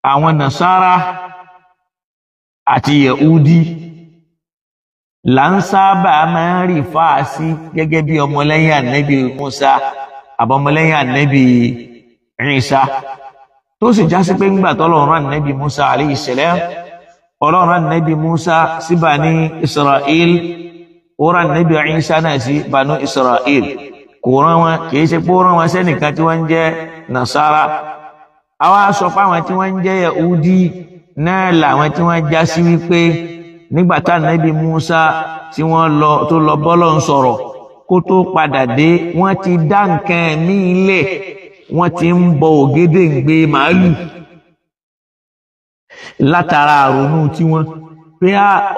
Àwọn Nasara àti Yahudi là ń sábà máa ń rí fáàsì gẹ́gẹ́ bí ọmọlẹ́yìn ànẹ́bí Musa àbọ̀mọlẹ́yìn ànẹ́bí Isa, tó sì já sí pé ńgbà tọ́lọ́run rán ànẹ́bí Musa alayhi salam, Ọlọ́run rán ànẹ́bí Musa sí Bani Israel, ó rán ànẹ́bí Isa náà sí Banu Israel. Kò rán wọn, kìí ṣe pé ó rán wọn sẹ́nìkan tí wọ́n ń jẹ́ Nasara. Àwa sọ pé àwọn tí wọ́n ń jẹ́ Yahudi náà làwọn tí wọ́n já sí wípé nígbà tá ànábì Musa tí wọ́n lọ tó lọ bọ́lọ̀ ń sọ̀rọ̀ kó tó padà dé, wọ́n ti dá nǹkan míì lẹ̀, wọ́n ti ń bọ ògédèǹgbè màálù látara àrònú tiwọn pé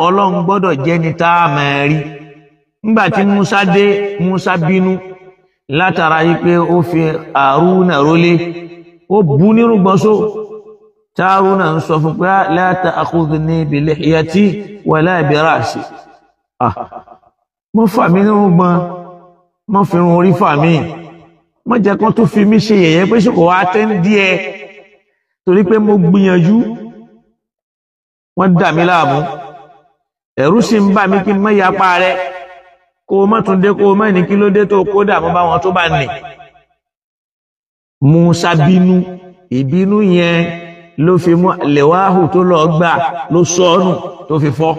Ọlọ́run gbọ́dọ̀ jẹ́ni tá a máa rí. Nígbà tí Musa dé, Musa bínú látara yìí pé ó fi Haruna rólé, ó bu nírúgbọ́n só. Haruna ń sọ fún pé la ta'khudhni bi lihyati wala bi ra'si, mọ́ fà mí nírúgbọ́n, mọ́ fi irun orí fà mí, mọ́ jẹ́ kán tó fi mí ṣe yẹ̀yẹ́ pé ṣe kò wá tẹ́ ń díẹ̀, torí pé mo gbìyànjú, wọ́n dà mí láàmú, ẹ̀rù sì ń bà mí kí n mọ́ yapa rẹ̀, kó o má tún dé, kó o má ní kí ló dé tó kó dààmú bá wọn tó bá nì. Musa bínú, ìbínú yẹn ló fi mú lẹ́wàhù tó lọ gbà ló sọnù tó fi fọ́.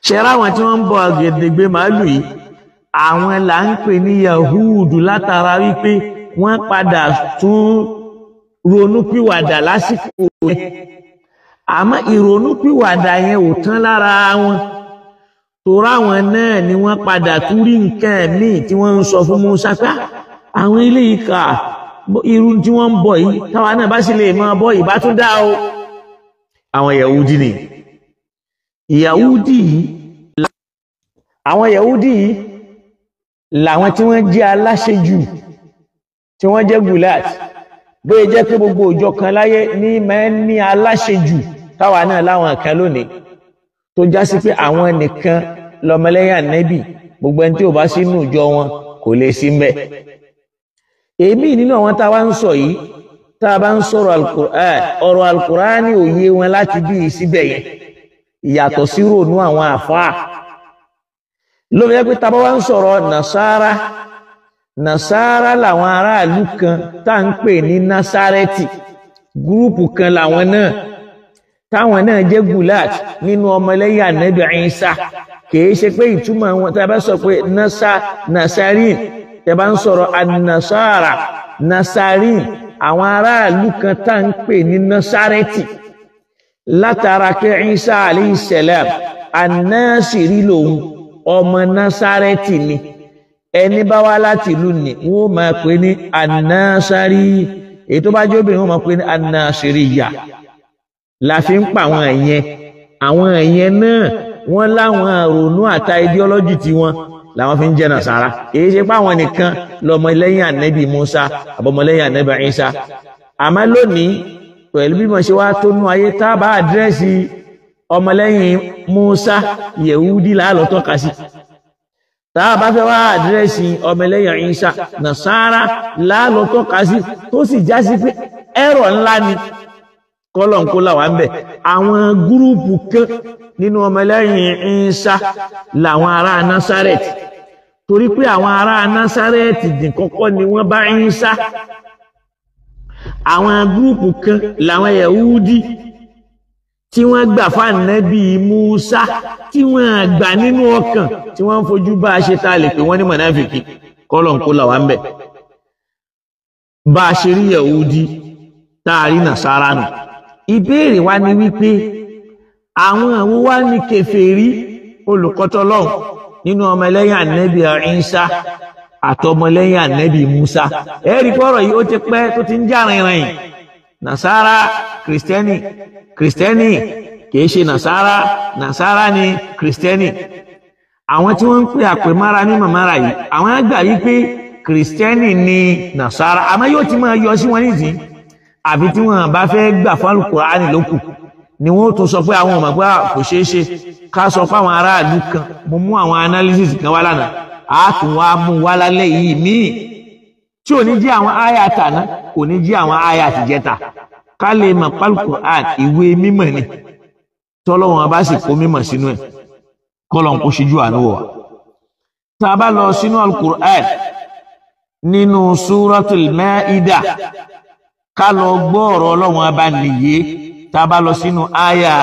Ṣe ráwọn tí wọ́n ń bọ àgèdègbè màálù yìí, àwọn là ń pè ní Yahudu látara wípé wọ́n padà tún ronúpìwàdà lásìkò yẹn, àmọ́ ìrònúpìwàdà yẹn ò tán lára wọn, torí àwọn náà ni wọ́n padà tún rí nǹkan míì tí wọ́n ń sọ fún Musa pé àwọn eléyìí kà irú tí wọ́n ń bọ̀ yìí, táwa náà bá sì lè máa bọ̀ ìbá tún dá o. Àwọn Yahudi ni Yahudi yìí, àwọn Yahudi yìí làwọn tí wọ́n jẹ́ aláṣejù, tí wọ́n jẹ́ gulat. Bóyá jẹ́ pé gbogbo òjò kan láyé ní máa ń ní aláṣejù, táwa náà láwọn kan lónìí tó já sí pé àwọn nìkan lọmọlẹ́yìn ànẹ́bì, gbogbo ẹni tí ò bá sínú ìjọ wọn kò lè sí mbẹ̀. Èmi nínú àwọn tá a wá ń sọ yìí, tá a bá ń sọ̀rọ̀ Al-Qur'an, ọ̀rọ̀ Al-Qur'an ní òye wọn láti bí síbẹ̀ yẹn ìyàtọ̀ sí rònú àwọn àfáà. Ló fi jẹ́ pé tá a bá wá ń sọ̀rọ̀ Nasara, Nasara làwọn aráàlú kan tá à ń pè ní Nasarẹ́tì, gúrúùpù kan làwọn náà, táwọn náà jẹ́ gulat nínú ọmọlẹ́yìn ànábì Ìsá. Kìí ṣe pé ìtumọ̀ wọn tá a bá sọ pé Nasarin, tẹ́ bá ń sọ̀rọ̀ anasara, Nasarin, àwọn aráàlú kan tá à ń pè ní Nasarẹ́tì látara pé Ìsá alayhi salam anásìrí lòun, ọmọ Nasarẹ́tì ni. Ẹni bá wá láti ìlú ni wọ́n máa pè ní anásárì, èyí tó bá jẹ́ obìnrin wọ́n máa pè ní anásìríyà. La fi ń pa àwọn ẹ̀yẹn, àwọn ẹ̀yẹn náà wọ́n láwọn àrònú àta ideology tiwọn làwọn fi ń jẹ́ Nasara. Èyí ṣe pé àwọn nìkan lọmọlẹ́yìn ànẹ́bì Musa àbọ̀mọlẹ́yìn ànẹ́bì Isa. Àmọ́ lónìí pẹ̀lú bí mo ṣe wá tó nú ayé, tá a bá àdírẹ́sì ọmọlẹ́yìn Musa, Yehudi làálọ̀ tọ́ka sí. Tá a bá fẹ́ wá àdírẹ́sì ọmọlẹ́yìn Isa, Nasara làálọ̀ tọ́ka sí, tó sì já sí pé ẹ̀rọ ńlá ni kọ́lọ̀nkólà wà ń bẹ̀. Àwọn gúrúùpù kan nínú ọmọlẹ́yìn Ìsá làwọn ará Násárẹ́tì, torí pé àwọn ará Násárẹ́tì dín kọ́kọ́ ni wọ́n bá Ìsá. Àwọn gúrúùpù kan làwọn Yẹhudi tí wọ́n gbà fáànẹ́bí Mùsá, tí wọ́n gbà nínú ọkàn, tí wọ́n ń fojú bá a ṣe tá a lè pè wọ́n ní mọ̀náfìkì. Kọ́lọ̀nkólà wà ń bẹ̀. Bá a ṣe rí Yẹhudi tá a rí Nàsárà nù. Ìbéèrè wa ni wípé àwọn àwọn wá ní kèfèrí olùkọ́tọ́lọ́hùn nínú ọmọlẹ́yìn ànẹ́bí Ìsá àtọmọlẹ́yìn ànẹ́bí Musa. Ẹ̀rí pọ̀rọ̀ yìí ó ti pẹ́ tó ti ń já rìnrìn. Nàsárà kìrìsìtẹ́nì, kìrìsìtẹ́nì kìí ṣe Nàsárà, Nàsárà ni kìrìsìtẹ́nì. Àwọn tí wọ́n ń pè àpèmára ní màmára yìí, àwọn àgbà yìí pé kìrìsìtẹ́nì ni Nàsárà, àmọ́ yóò ti máa yọ sí wọn nísìnyí. Àbí tí wọn bá fẹ́ gbà fún Al-Kùránì lókù ni wọn tún sọ pé àwọn ọmọ pé kò ṣeé ṣe ká sọ pé àwọn aráàlú kan. Mo mú àwọn analysis kan wá lánàá, a tún wá mú wá lálẹ́ yìí míì tí ò ní jí àwọn àyà tàná, kò ní jí àwọn àyà tìjẹta. Ká lè mọ̀ pálukùrán ìwé mímọ̀ ni, tọ́lọ́wọ́n bá sì kó mímọ̀ sínú ẹ̀, kọ́lọ́n kó ṣíjú àánú wá. Tá a bá lọ sínú alukur'an nínú Suratul Maida, ká lọ gbọ́ ọ̀rọ̀ Ọlọ́run abá nìyé. Tá a bá lọ sínú àyà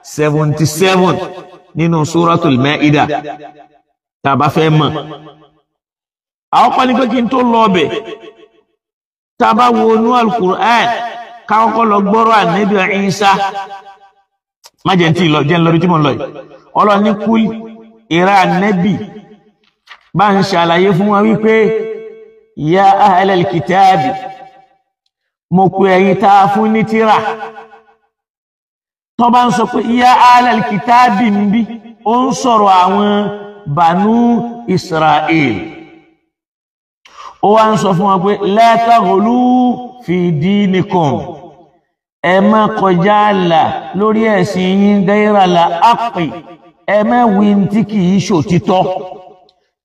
77 nínú Suratul Maida, tá a bá fẹ́ mọ̀. Àwọn kan ní pé kí n tó lọ ọbẹ̀, tá a bá wo inú alukur'an, ká kọ́kọ́ lọ gbọ́rọ̀ Ànábì Ìsá. Má jẹ́ ntí lọ, jẹ́ ń lọ bí tí mo ń lọ yìí. Ọlọ́run ní kúl ìrà Ànábì bá ń ṣàlàyé fún wa wípé ya ahlal kitabi, mo pe ẹ̀yin tá a fún ní tírà. Tó bá ń sọ pé ya ahlal kitabi ń bí, ó ń sọ̀rọ̀ àwọn Banu Israel. Ó wá ń sọ fún wa pé la taghlu fi dinikum, ẹ má kọjá àlà lórí ẹ̀sìn yín, gayra la haqqi, ẹ má wí tí kì í ṣòtítọ́,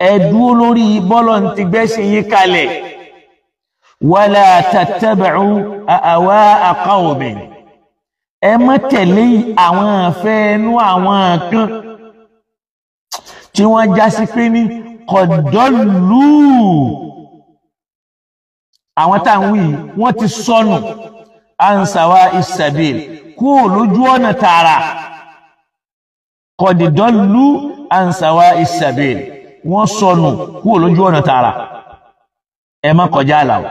ẹ dúró lórí bọ́lọ̀ ti gbẹ́sìn yín kalẹ̀. Wala tattabi'u ahwa'a qawmin, ẹ má tẹ̀lé àwọn àfẹ́nú àwọn kan tí wọ́n já sí pé ní qad-dallu, àwọn táwọn wí wọ́n ti sọnù, an sawa'is sabil, kúrò lójú ọ̀nà tààrà. Qad-dallu an sawa'is sabil, wọ́n sọnù kúrò lójú ọ̀nà tààrà. Ẹ má kọjá àlà o.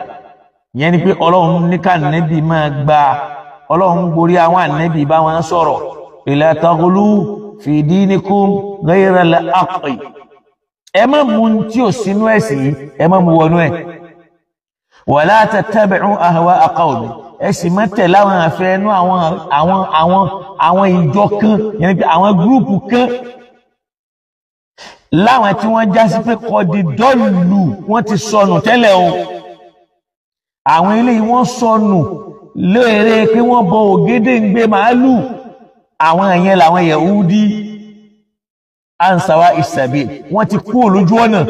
Ìyẹn ni pé Ọlọ́run ní ká Ànábì máa gba, Ọlọ́run gborí àwọn Ànábì bá wọn sọ̀rọ̀. La taghlu fi dinikum ghayra al-haqqi, ẹ má mú tí ò sínú ẹ̀sìn yìí, ẹ má mú wọnú ẹ̀. Wala tattabi'u ahwa'a qawmin, ẹ sì má tẹ̀lé àwọn àfẹ́nú àwọn ìjọ kan, ìyẹn ni pé àwọn gúrúùpù kan láwọn tí wọ́n já sí pé kọ́dí dọ́ọ̀lù, wọ́n ti sọnù tẹ́lẹ̀ o. Àwọn eléyìí wọ́n sọnù léèrè pé wọ́n bọ ògédèǹgbé màálù. Àwọn ẹ̀yẹn làwọn Yẹhudi ansawa isabil, wọ́n ti kú lójú ọ̀nà.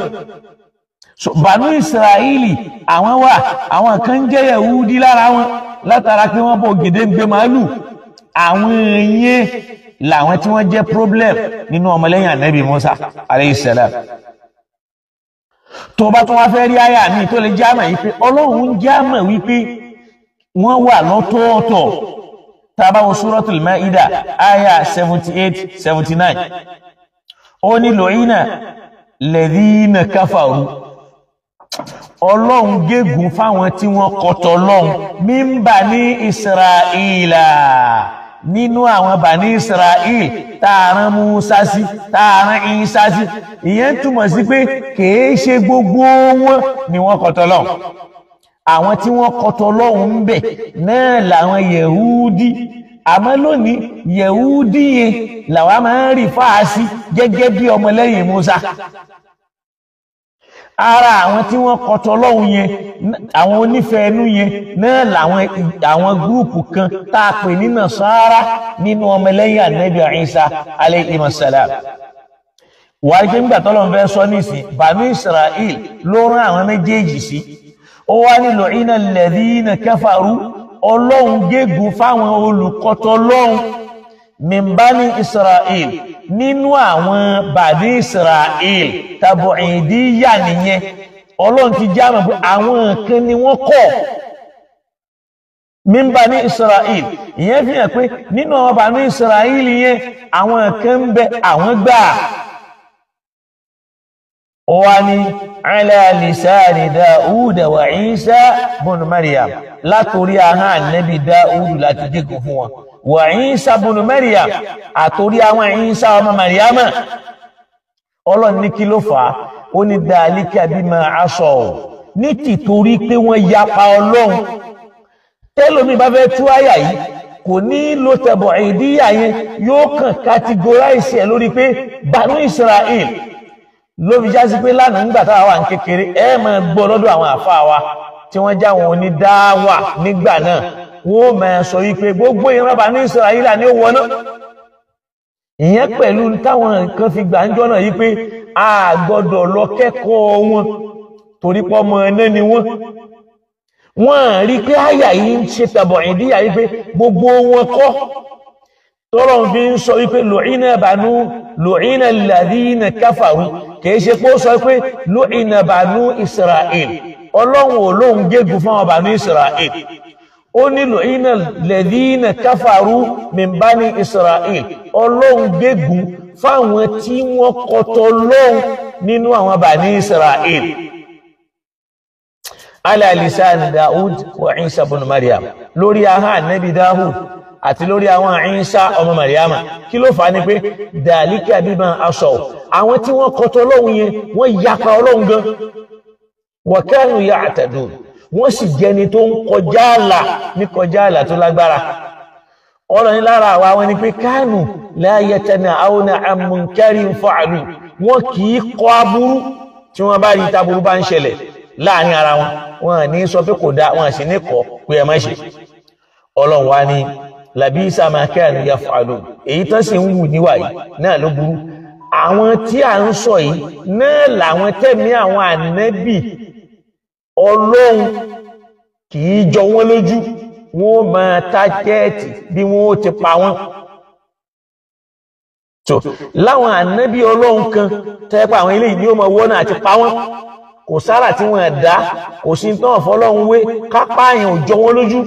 Banu Israeli àwọn wà, àwọn kan jẹ́ Yẹhudi lára wọn látara pé wọ́n bọ ògédèǹgbé màálù. Àwọn ẹ̀yẹn làwọn tí wọ́n jẹ́ problem nínú ọmọlẹ́yìn Ànábì Musa alayhi salam. Tó bá tún wá fẹ́ rí àyà mi tó lè jámà yìí pé Ọlọ́run jámà wípé wọ́n wà lọ́tọ̀ọ̀tọ̀. Tá a bá wo Suratul Maida àyà 78 79, ó ní lu'ina ladhina kafaru, Ọlọ́run gégùn fáwọn tí wọ́n kọ̀tọ̀ Ọlọ́run, min bani Israila, nínú àwọn Bani Israel tààrán Musa sí, tààrán Isa sí. Ìyẹn túmọ̀ sí pé kìí ṣe gbogbo wọn ni wọ́n kọ̀tọ̀ Ọlọ́run. Àwọn tí wọ́n kọ̀tọ̀ Ọlọ́run ń bẹ náà làwọn Yẹhudi. Àmọ́ lónìí Yẹhudi yẹn làwọn máa ń rí fáasí gẹ́gẹ́ bí ọmọlẹ́yìn Musa. Ara àwọn tí wọ́n kọ̀tọ̀ Ọlọ́run yẹn, àwọn onífẹ̀ẹ́nú yẹn náà làwọn àwọn gúrùpù kan tá a pè ní Nasara nínú ọmọlẹ́yìn Ànábì Isa alayhi salam. Wàá rí pé nígbà tọ́lọ́run fẹ́ sọ nísìn, Banu Israel ló rán àwọn méjèèjì sí. Ó wá ní lu'ina alladhina kafaru, Ọlọ́run gégùn fáwọn olùkọ́tọ̀ Ọlọ́run min bani Israel, nínú àwọn Bani Israel tàbùìdíyà nìyẹn. Ọlọ́run ti já mọ̀ pé àwọn kan ni wọ́n kọ̀ min bani Israel. Ìyẹn fi hàn pé nínú àwọn Bani Israel yẹn àwọn kan ń bẹ, àwọn gbà. Ó wá ní ala lisani Dáúdà wa Isa bun Maryam, látòrí ahọ́n Ànábì Dáúdù láti gégùn fún wọn, wa Isa bun Maryam, àtòrí àwọn Isa ọmọ Maryama. Ọlọ́run ní kí ló fà á? Ó ní dhalika bima asaw, ní tìtorí pé wọ́n yapa Ọlọ́run. Tẹ́lómi bá fẹ́ tú àyà yìí, kò ní lo tẹ̀bọ̀ ìdíyà yẹn, yóò kàn categorize ẹ̀ lórí pé Banu Israel. Ló fi já sí pé lánàá nígbà táwa wà ní kékeré, ẹ máa gbọ́ lọ́dọ̀ àwọn àfáà wa tí wọ́n já wọn onídáwà nígbà náà, wọ́n máa sọ wípé gbogbo ìran Banu Israel ní ó wọná. Ìyẹn pẹ̀lú táwọn nǹkan fi gbà ń jọ́nà yìí pé a gbọ́dọ̀ lọ kẹ́kọ̀ọ́ wọn torí pé ọmọ ẹ̀nà ni wọ́n. Wọ́n rí pé àyà yìí ń ṣe tàbọ̀ ìdíyà yìí pé gbogbo wọn kọ́ tọ́lọ̀ fi ń sọ wípé lu'ina banu lu'ina alladhina kafaru, kìí ṣe pé ó sọ pé lu'ina banu Isra'il. Ọlọ́run ò lóun gégùn fún àwọn banu Isra'il, ó ní lu'ina alladhina kafaru min bani Isra'il. Ọlọ́run gégùn fáwọn tí wọ́n kọtọ lóhun nínú àwọn bani Isra'il. Ala lisan Daud wa Isa ibn Maryam, lórí ahọ́n Ànábì Daud àti lórí àwọn Isa ọmọ Maryama. Kí ló fà á ni pé dàlíkà bímọ aṣọ àwọn tí wọ́n kọtọ Ọlọ́run yẹn, wọ́n yapa Ọlọ́run gan. Wa kanu ya'tadun, wọ́n sì jẹni tó ń kọjá àlà ní kọjá àlà tó lágbára. Ọlọ́run lára àwa wọn ni pé kánù la yatanahawna 'an munkarin fa'alu, wọn kì í kọ̀ aburú tí wọ́n bá rí taburú bá ń ṣẹlẹ̀ láàrin ara wọn, wọn ní sọ pé kò dáa, wọn sì ní kọ̀ pé ẹ má ṣe. Ọlọ́run wa ní labisa ma kanu yaf'alun, èyí tán sì ń wù níwà yìí náà ló burú. Àwọn tí à ń sọ yìí náà làwọn tẹ̀mí àwọn ànábì Ọlọ́run kì í jọ wọ́n lójú, wọ́n máa tájẹ́ẹ̀tì bí wọ́n ó ti pa wọ́n. So láwọn ànábì Ọlọ́run kan tẹ́pẹ́ àwọn eléyìí ni ó máa wọ́nà àti pa wọ́n, kò sára tí wọ́n dá, kò sí tán ọ̀fọ́lọ́run wé, kápá èèyàn ò jọ wọ́n lójú,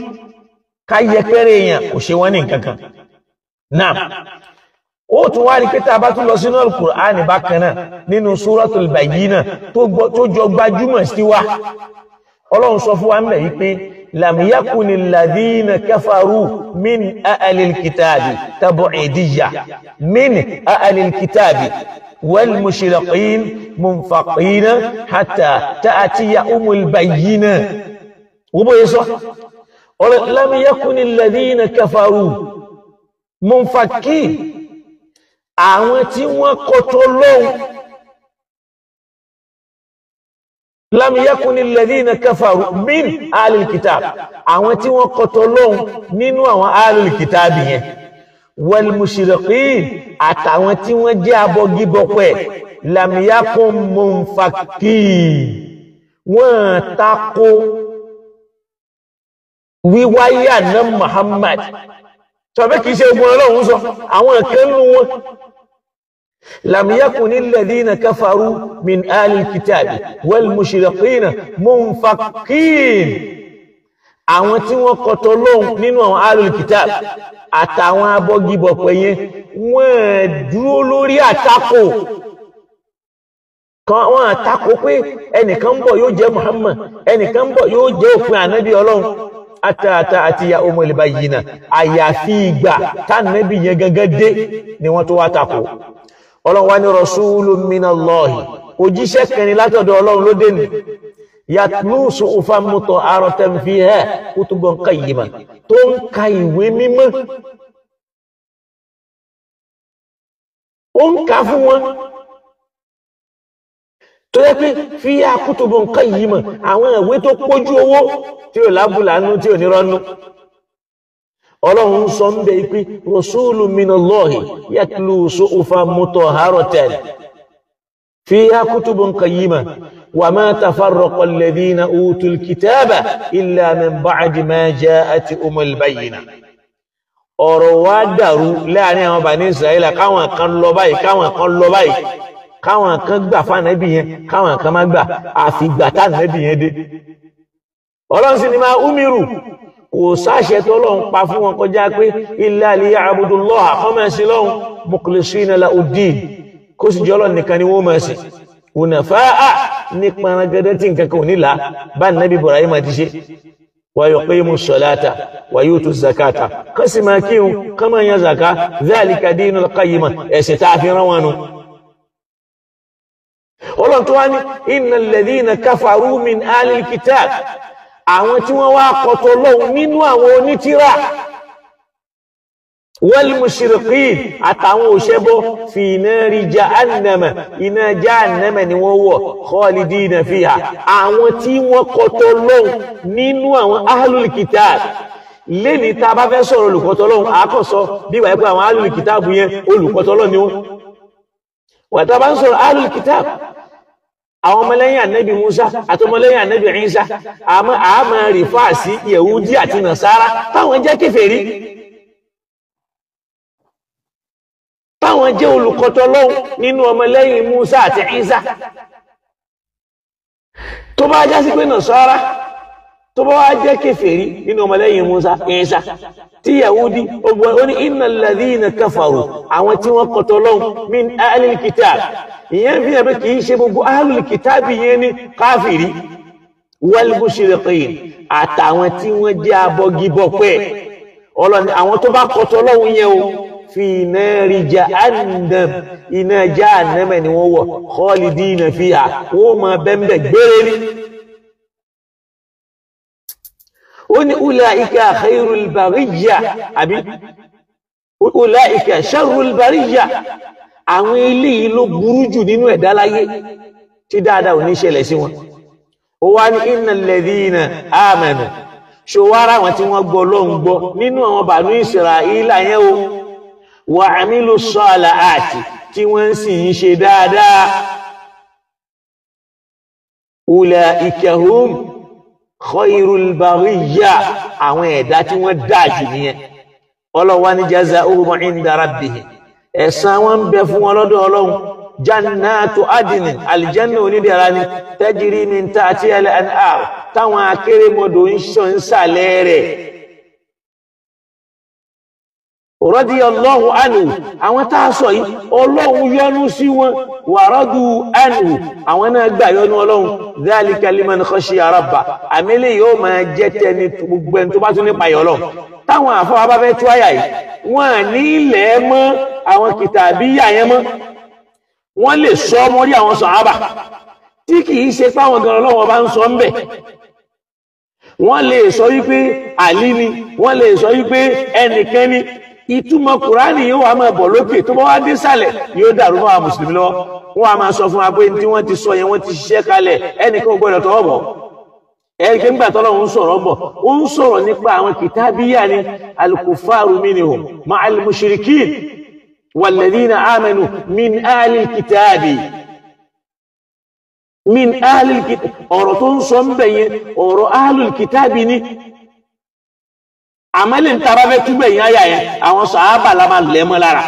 ká yẹpẹrẹ èèyàn kò ṣe wọ́n ní nǹkan kan. Náà ó tún wá rí pé tá a bá tún lọ sínú Al-Qur'ani bákan náà nínú Suratul Bayyina tó jọ gbajúmọ̀ sí wa, Ọlọ́run sọ fún wa ń bẹ̀ yí pé lam yakuni alladhina kafaru min ahlil kitabi tab'idiyya min ahlil kitabi wal mushriqin munfaqina hatta ta'tiya umul bayyina. Wọ́n bóyá sọ lam yakuni alladhina kafaru munfakin, àwọn tí wọ́n kọtọ lọ́hùn, lam yakuni alladhina kafaru min ahlil kitab, àwọn tí wọ́n kọtọ lọ́hùn nínú àwọn ahlil kitab yẹn, wal mushriqin, àtàwọn tí wọ́n jẹ́ abọgibọpẹ̀, lam yakun munfakin, wọ́n tako wíwáyé àná Muhammad. Sọ̀bẹ́ kìí ṣe ogun Ọlọ́run sọ àwọn kan nú wọn. Lam yakuni alladhina kafaru min ahlil kitabi wal mushriqina munfakin, àwọn tí wọ́n kọtọ lóhun nínú àwọn ahlil kitab àtàwọn abọ́gibọ̀pẹ̀ yẹn, wọ́n dúró lórí àtakò kan, wọ́n àtakò pé ẹnìkan ń bọ̀ yóò jẹ́ Muhammad, ẹnìkan ń bọ̀ yóò jẹ́ òpin ànábì Ọlọ́run. Àtàtà àti ya umul bayyina, àyàfi ìgbà tánàbí yẹn gangan dé ni wọ́n tó wá takò. Ọlọ́run wá ní rasulun minallahi, òjíṣẹ́ kẹrin látọ̀dọ̀ Ọlọ́run ló dé ní, yatlu suhufan mutahharatan fiha kutubun qayyimah, tó ń ka ìwé mímọ́, ó ń ka fún wọn, tó yẹ pé fiha kutubun qayyimah, àwọn ìwé tó pójú owó tí ò lábùlánú tí ò ní rọ́nú. Ọlọ́run sọ ń bẹ pé rasulun minallahi yatlu suhufan mutahharatan fiha kutubun qayyimah wa ma tafarraqa alladhina utul kitaba illa min ba'di ma ja'atuhumul bayyinah. Ọ̀rọ̀ wa dàrú láàrin àwọn Bani Isra'ila, káwọn kan lọ báyìí, káwọn kan lọ báyìí, káwọn kan gbà fánàbí yẹn, káwọn kan má gbà, àfìgbà tánàbí yẹn dé. Ọlọ́run sì ni máa umiru, kò sáṣẹ tó lọ́hun pa fún wọn kọjá pé illa liya'budullaha, kọ́ máa sí lọ́hun mukhlisina lahud-din, kó sì jẹ́ Ọlọ́run nìkan ni wọ́n máa sìn, hunafa'a, ní panagẹ́dẹ́ tí nǹkan kan ò nílà bá nàbí Ibrahim ti ṣe, wa yuqimu ssalata wa yutu zakata, kán sì máa kírun, kán máa yan zaka, dhalika dinul qayyima, ẹ̀sìn tá a fi rán wọn nu. Ọlọ́run tó wá ní innal ladhina kafaru min ahlil kitab, àwọn tí wọ́n wá kọtọ lọ́hun nínú àwọn onítírà, wal mushriqin, àtàwọn òṣẹ́bọ, fi nari jahannama, iná jahannama ni wọ́n wọ̀, khalidina fiha, àwọn tí wọ́n kọtọ lọ́hun nínú àwọn ahlul kitab. Lẹ́ni tá a bá fẹ́ sọ̀rọ̀ olùkọtọ lọ́hun, àkọ́sọ bí wàá pé àwọn ahlul kitab yẹn olùkọtọ lọ́hun ni wọ́n. Wà tá a bá ń sọ̀rọ̀ ahlul kitab, Àwọn ọmọlẹ́yìn ànábì Musa àti ọmọlẹ́yìn ànábì Isa, àmọ́ àmọ́ rìfà sí Yẹ̀wúdí àti Nàsárà táwọn jẹ́ kèfèrí, táwọn jẹ́ olùkọ́tọ̀ Ọlọ́hun nínú ọmọlẹ́yìn Musa àti Isa. Tó bá já sí pé Nàsárà tó bá wá jẹ́ kèfèrí nínú ọmọlẹ́yìn Musa Isa tí Yahudi ogun ó ní innal ladhina kafaru, àwọn tí wọ́n kọ̀tọ̀ Ọlọ́hun min ahlil kitab, ìyẹn fi hàn pé kì í ṣe gbogbo ahlul kitab yẹn ní káfìrí, wal mushrikin, àtàwọn tí wọ́n jẹ́ abọ́gibọ̀pẹ̀ Ọlọ́ni, àwọn tó bá kọ̀tọ̀ Ọlọ́hun yẹn o, fi nari jahannam, iná jahannam ni wọ́n wọ̀, khalidina fiha, wọ́n máa bẹ́ńbẹ́ gbére ní. Ó ní ulaika khairul bariyya, àbí ulaika sharrul bariyya, àwọn eléyìí ló burú jù nínú ẹ̀dá láyé tí dáadáa ò ní ṣẹlẹ̀ sí wọn. Ó wá ní innal ladhina amanu, ṣòwárà àwọn tí wọ́n gbọ́ ló ń gbọ́ nínú àwọn Banu Isra'ila yẹn o, wa amilu salihati, tí wọ́n sì ń ṣe dáadáa, ulaika hum khairul bariyya, àwọn ẹ̀dá tí wọ́n dáa jù nìyẹn. Ọlọ́wà ní jazaohum inda rabbihim, ẹ̀san wọn ń bẹ fún wọn lọ́dọ̀ Ọlọ́run, jannatu adnin, aljanna onídẹ̀ra ni, tajri min tahtiha al-anhar, táwọn akérèmọdò ń ṣàn sàlẹ̀ rẹ̀. Radiyallahu anhu, àwọn tá a sọ yìí Ọlọ́run yọ́nú sí wọn, wa radu anhu, àwọn náà gbà yọ́nú Ọlọ́run. Dhalika liman khashiya rabba, àmìlẹ̀ yóò máa jẹ́ tẹni gbogbo ẹni tó bá tún nípa ìyọ́ Ọlọ́run. Táwọn àfọwọ́ bá fẹ́ tú àyà yìí, wọ́n ní ilẹ̀ mọ́ àwọn kìtàbíyà yẹn mọ́, wọ́n lè sọ mọ́rí àwọn sàhábà tí kì í ṣe páwọn gan Ọlọ́run bá ń sọ ń bẹ̀. Wọ́n lè sọ wípé Àlí ni, wọ́n lè sọ wípé ẹnìkan ni. Ìtumọ̀ Kùránì yóò wá máa bọ̀ lókè, tó bá wá dé sàlẹ̀ yóò dàrú mọ́ àwọn mùsùlùmí lọ́wọ́. Wọ́n á máa sọ fún wa pé tí wọ́n ti sọ yẹn wọ́n ti ṣiṣẹ́ kalẹ̀, ẹnìkan ò gbọ́dọ̀ tọwọ́ bọ̀. Ẹnìkan nígbà tọ́lọ́run ń sọ̀rọ̀ bọ̀, ó ń sọ̀rọ̀ nípa àwọn kìtàbíyà ni, al-kuffaru minhum ma'al mushrikin walladhina amanu min ahlil kitabi, min ahlil kitabi. Ọ̀rọ̀ tó ń sọ ń bẹ̀ yẹn ọ̀rọ̀ ahlul kitabi ni. Àmọ́lẹ̀ ń tara fẹ́ túbẹ̀ yín àyà yẹn, àwọn sàábà la máa lẹ̀ mọ́ lára.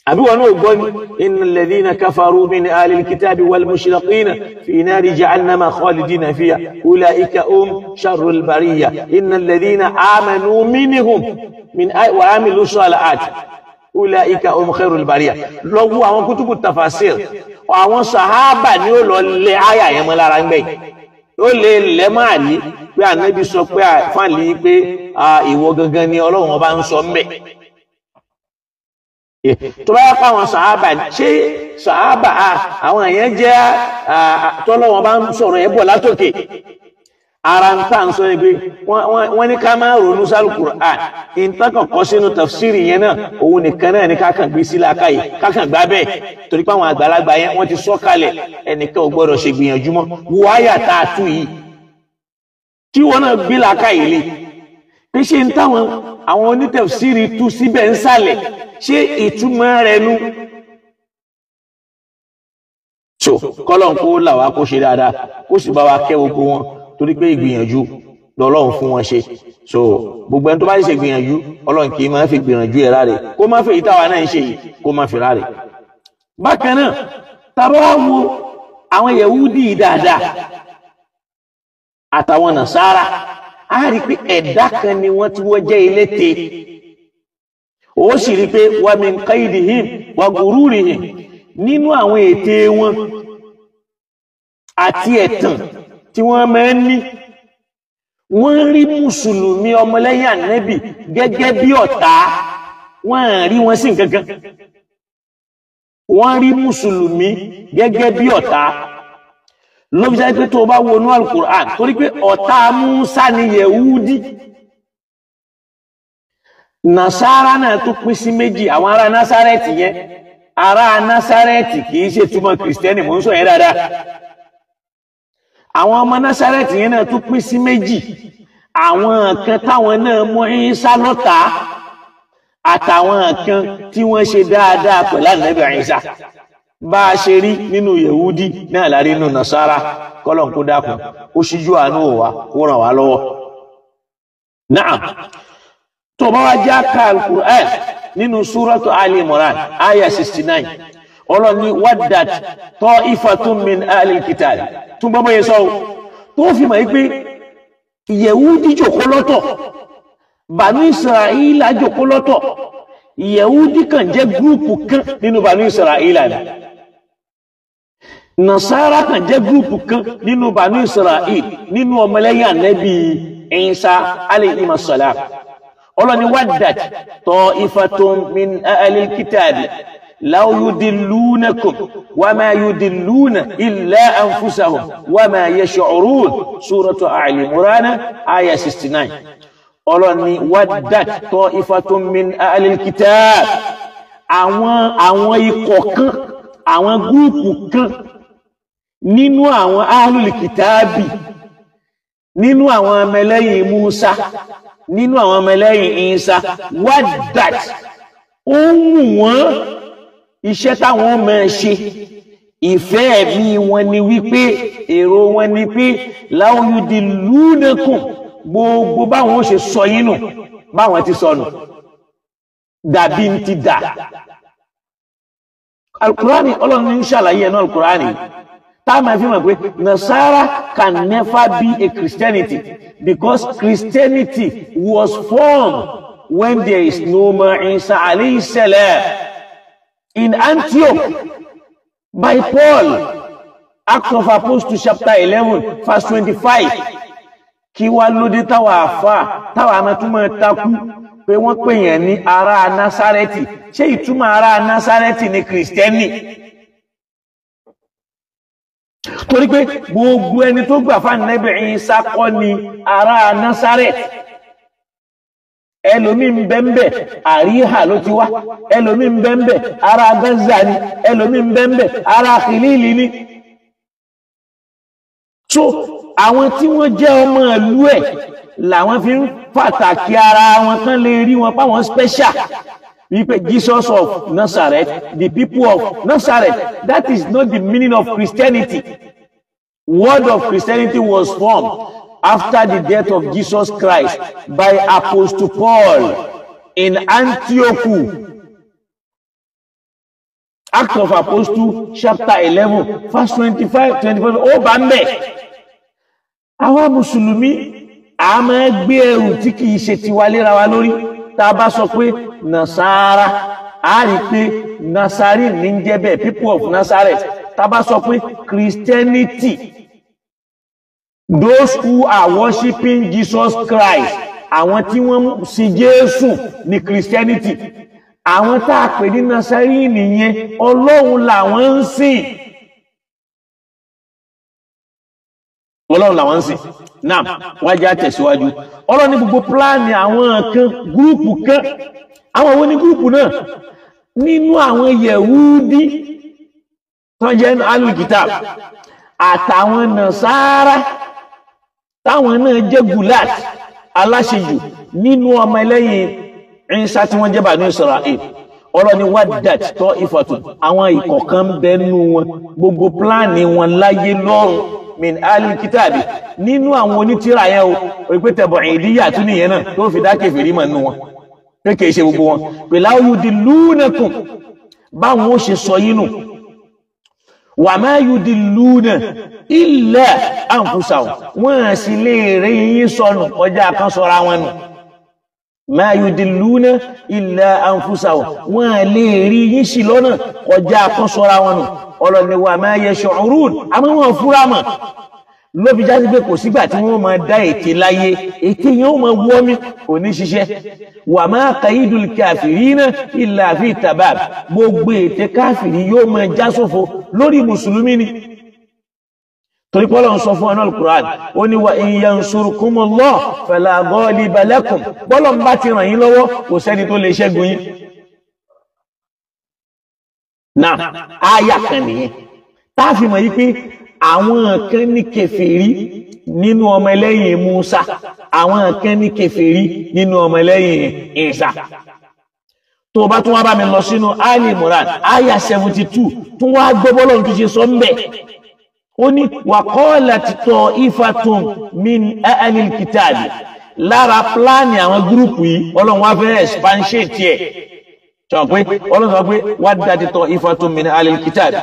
Àbí wọn náà gbọ́ ni, innal ladhina kafaru min ahlil kitabi wal mushriqina fi nari jahannama khalidina fiha ulaika hum sharrul bariyya innal ladhina amanu minhum min wa amilu salihati ulaika hum khairul bariyya. Lọ́wọ́ àwọn kutubu tafasir, àwọn sàábà ni ó lọ lẹ àyà yẹn mọ́ lára ń gbẹ̀yìn. Ó lè lẹ́ máa ní pé ànábì sọ pé fáàlì pé ìwọ gangan ni Ọlọ́run ọba ń sọ mbẹ̀. Tó bá yá pa àwọn sàábà, ṣé sàábà àwọn èèyàn jẹ́ tọ́lọ́run ọba ń sọ̀rọ̀ ẹ̀ bọ̀ látòkè. Ara ń tà ń sọ pé wọ́n ní ká máa ronú sálù Kùránì, ìtàn kọ̀ọ̀kan sínú tafsiri yẹn náà òun nìkan náà ní kákan gbé sí làákàyè, kákan gbá bẹ́ẹ̀, torí pé àwọn àgbàlagbà yẹn wọ́n ti sọ kalẹ̀, ẹnìkan ò gbọ́dọ̀ ṣe gbìyànjú mọ́. Wo àyà tá a tú yìí tí wọn náà gbé làákàyè lé, pé ṣé ń táwọn àwọn onítafsiri tú síbẹ̀ ń sàlẹ̀, ṣé ìtumọ̀ rẹ̀ nu? So kọ́lọ̀ ń kó là wá kó ṣe dáadáa, kó sì bá wa kẹ́ gbogbo wọn, torí pé ìgbìyànjú lọ́lọ́run fún wọn ṣe. So gbogbo ẹni tó bá ṣe gbìyànjú, Ọlọ́run kì í máa fi gbìyànjú ẹ̀ ráre, kó má fi ìtawà náà ń ṣe yìí, kó má fi ráre. Bákan náà, tàbá wo àwọn Yẹ̀wúdì dáadáa àtàwọn Nàsárà, á rí pé ẹ̀dá kan ni wọ́n tí wọ́n jẹ́ eléte. Ó sì rí pé wa min qaydihim wa gururihim, nínú àwọn ète wọn àti ẹ̀tàn tí wọ́n máa ń ní, wọ́n rí mùsùlùmí ọmọlẹ́yìn ànábì gẹ́gẹ́ bí ọ̀tá, wọ́n rí wọn sí nǹkankan. Wọ́n rí mùsùlùmí gẹ́gẹ́ bí ọ̀tá. Ló fi jẹ́ pé tó o bá wọnú Al-Qur'an, torí pé ọ̀tá Musa ni Yẹ̀wúdí, Nàsárà náà tó pín sí méjì. Àwọn ará Násárẹ́tì yẹn, ará Násárẹ́tì kì í ṣe túmọ̀ kìrìsìtẹ́nì, mò ń sọ yẹn dáadáa. Àwọn ọmọ Násárẹ́tì yẹn náà tún pín sí méjì. Àwọn kan táwọn náà mú Ìsá lọ́tà, àtàwọn kan tí wọ́n ṣe dáadáa pẹ̀lú Ànábì Ìsá. Bá a ṣe rí nínú Yehudi náà lárí nínú Nasara. Kọ́lọ̀ kó dákun ó ṣíjú àánú wa kó ràn wá lọ́wọ́. Naam, tó bá wá já ka Al-Qur'an nínú Suratu Ali Imran aya 69, Ọlọ́run ní waddat ta'ifatun min ahlil kitab. Tún bọ́ bóyá sọ́wọ́ tó fi mọ̀ pé Yehudi jòkó lọ́tọ̀, Banu Isra'ila jòkó lọ́tọ̀. Yehudi kan jẹ́ gúrùpù kan nínú Banu Isra'ila ni, Nasara kan jẹ́ gúrùpù kan nínú Banu Isra'il, nínú ọmọlẹ́yìn Ànábì Isa alayhi salam. Ọlọ́ni waddat ta'ifatun min ahlil kitabi law yudillunakum wa ma yudilluna illa anfusahum wa ma yash'urun. Suratu Ali Imran aya 69. Ọlọ́ni waddat ta'ifatun min ahlil kitab, àwọn ikọ̀ kan, àwọn gúrùpù kan nínú àwọn ahlul kitabi, nínú àwọn ọmọlẹ́yìn Musa, nínú àwọn ọmọlẹ́yìn Isa, waddat, ó wù wọ́n iṣẹ́ táwọn máa ṣe, ìfẹ́ ẹ̀mí wọn ni wípé, èrò wọn ni pé law yudillunakum, gbogbo báwọn ó ṣe sọ yín nù, báwọn ti sọnù dàbí ń ti dà. Alukurani, Ọlọ́run ní ṣàlàyé ẹ̀nà alukurani tá a máa fi mọ̀ pé Nasara can never be a Christianity, because Christianity was formed when there is no more Isa alayhi salam in Antioch by Paul, Acts of Apostles chapter 11 verse 25. Kí wá lóde táwa àfa táwa amẹ́túmọ̀ takú pé wọ́n pè yẹn ní ará Násárẹ́tì? Ṣé ìtumọ̀ ará Násárẹ́tì ní Kìrìsìtẹ́nì? Torí pé gbogbo ẹni tó gbà fún Ànábì Ìsá kọ́ ni ará Násárẹ́tì. Ẹlòmí ń bẹ́ńbẹ́ àríhà ló ti wá, ẹlòmí ń bẹ́ńbẹ́ ará Gaza ni, ẹlòmí ń bẹ́ńbẹ́ ará Kìlílì ni. So àwọn tí wọ́n jẹ́ ọmọ ìlú ẹ̀ làwọn fi ń pàtàkì ara wọn kán lè rí wọn páwọn special, wípé Jesus of Nazareth, the people of Nazareth. That is not the meaning of Christianity. Word of Christianity was formed after the death of Jesus Christ by Apostle Paul in Antioch. Acts of Apostles chapter 11 verse 25. Ó bá ń bẹ̀. Àwa Mùsùlùmí a máa gbé ẹrù tí kìí ṣe tiwa léra wa lórí. Tá a bá sọ pé Nasara, a rí pé Nasari ní ń jẹ́ bẹ́ẹ̀, people of Nazareth. Tá a bá sọ pé Christianity, those who are worshiping Jesus Christ, àwọn tí wọ́n sin Jésù ní Christianity. Àwọn tá a pè ní Nasari nìyẹn, Ọlọ́run làwọn ń sìn. Ọlọ́run làwọn ń sìn. Náà wájú àtẹ̀síwájú. Ọlọ́run ní gbogbo pílánì àwọn kan, gúrùpù kan. Àwọn wo ni gúrùpù náà? Nínú àwọn Yẹ̀húdí tó jẹ́ alùkìtà àtàwọn Nàsárà táwọn náà jẹ́ gulat aláṣejù nínú ọmọ ẹlẹ́yìn Ìsá tí wọ́n jẹ́ Banu Isra'il. Ọlọ́ni waddat ta'ifatun, àwọn ikọ̀ kan bẹ́nu wọn, gbogbo pílánì wọn láyé lọ́run min alil kitabi, nínú àwọn onítìrà yẹn o, pé tẹ̀bọ̀ ìdíyà tún nìyẹn náà tó fi dá kèfèrí mọ̀ nínú wọn, pé kìí ṣe gbogbo wọn. Pẹ̀lú yudillunakum, báwọn ó ṣe sọ yín nù, wa ma yudilluna illa anfusahum, wọ́n sì lè rí yín sọnù kọjá kan sọra wọn nù. Ma yudilluna illa anfusahum, wọ́n lè rí yín sí lọ́nà kọjá kan sọra wọn nù. Ọlọ́ni wa ma yash'urun, àmọ́ wọn fúra mọ̀. Ló fi jásí pé kò sígbà tí wọ́n máa dá ète láyé, ète yẹn ó máa wọ́mí, kò ní ṣiṣẹ́. Wa ma kaidul kafirina illa fi tabab, gbogbo ète káfìrí yóò máa já sófo lórí mùsùlùmí ni. Torí pé Ọlọ́run sọ fún ọ̀nà al-Qur'an, ó ní wa in yansurkumullah fala ghaliba lakum, bọ́lọ̀ ń bá ti ràn yín lọ́wọ́ kò sẹ́ni tó lè ṣẹ́gun yín. Náà áyà kan nìyẹn tá a fi mọ̀ yí pé àwọn kan ní kèfèrí nínú ọmọ ẹlẹ́yìn Musa, àwọn kan ní kèfèrí nínú ọmọ ẹlẹ́yìn Isa. Tó bá tún wá bá mi lọ sínú Ali Imran aya 72, tún wá gbọ́ bọ́lọ́run tó ṣe sọ ń bẹ̀. Ó ní wa qalat ta'ifatun min ahlil kitabi. Lára pílánì àwọn gúrùpù yìí, Ọlọ́run wá fẹ́ expansion tiẹ̀. Sọ pé Ọlọ́run sọ pé waddat ta'ifatun min ahlil kitabi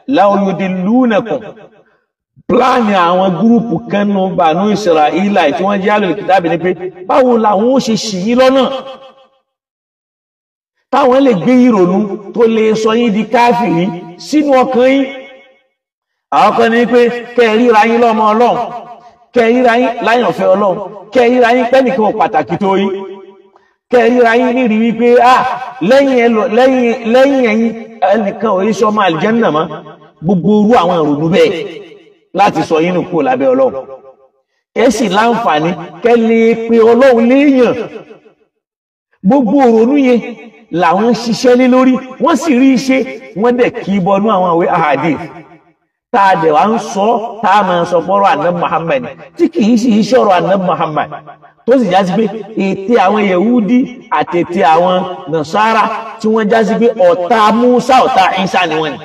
law yudillunakum. Pílánì àwọn gúrùpù kanu Banu Israila tí wọ́n jẹ́ ahlil kitabi ni pé báwo làwọn ó ṣe ṣì yín lọ́nà táwọn lè gbé ìrònú tó lè sọ yín di káfìrí sínú ọkàn yín. Àwọn kan ní pé kẹ́ ríra yín lọ́mọ Ọlọ́run, kẹ́ ríra yín láyànfẹ́ Ọlọ́run, kẹ́ ríra yín pẹ́nìkan ò pàtàkì tó yín, kẹ́ ríra yín nírí wípé lẹ́yìn ẹ̀yin ẹnìkan ò ní sọmọ àlìjẹ́nnà mọ́. Gbogbo orú àwọn ìrònú bẹ́ẹ̀ láti sọ yín nù kúrò lábẹ́ Ọlọ́run. Kẹ́ sì láǹfààní kẹ́ lè pe Ọlọ́run léèyàn. Gbogbo ìrònú yẹn làwọn ń ṣiṣẹ́ lé lórí, wọ́n sì rí iṣẹ́, wọ́n dẹ̀ kí bọnú àwọn ìwé ahadith tá a dẹ̀ wá ń sọ, tá a máa sọ fọ́rọ̀ ànábì Muhammad tí kì í sì í ṣọ̀rọ̀ ànábì Muhammad, tó sì jásí pé ète àwọn Yehudi àti ète àwọn Nasara tí wọ́n jásí pé ọ̀tá Musa ọ̀tá Isa ni wọ́n ni.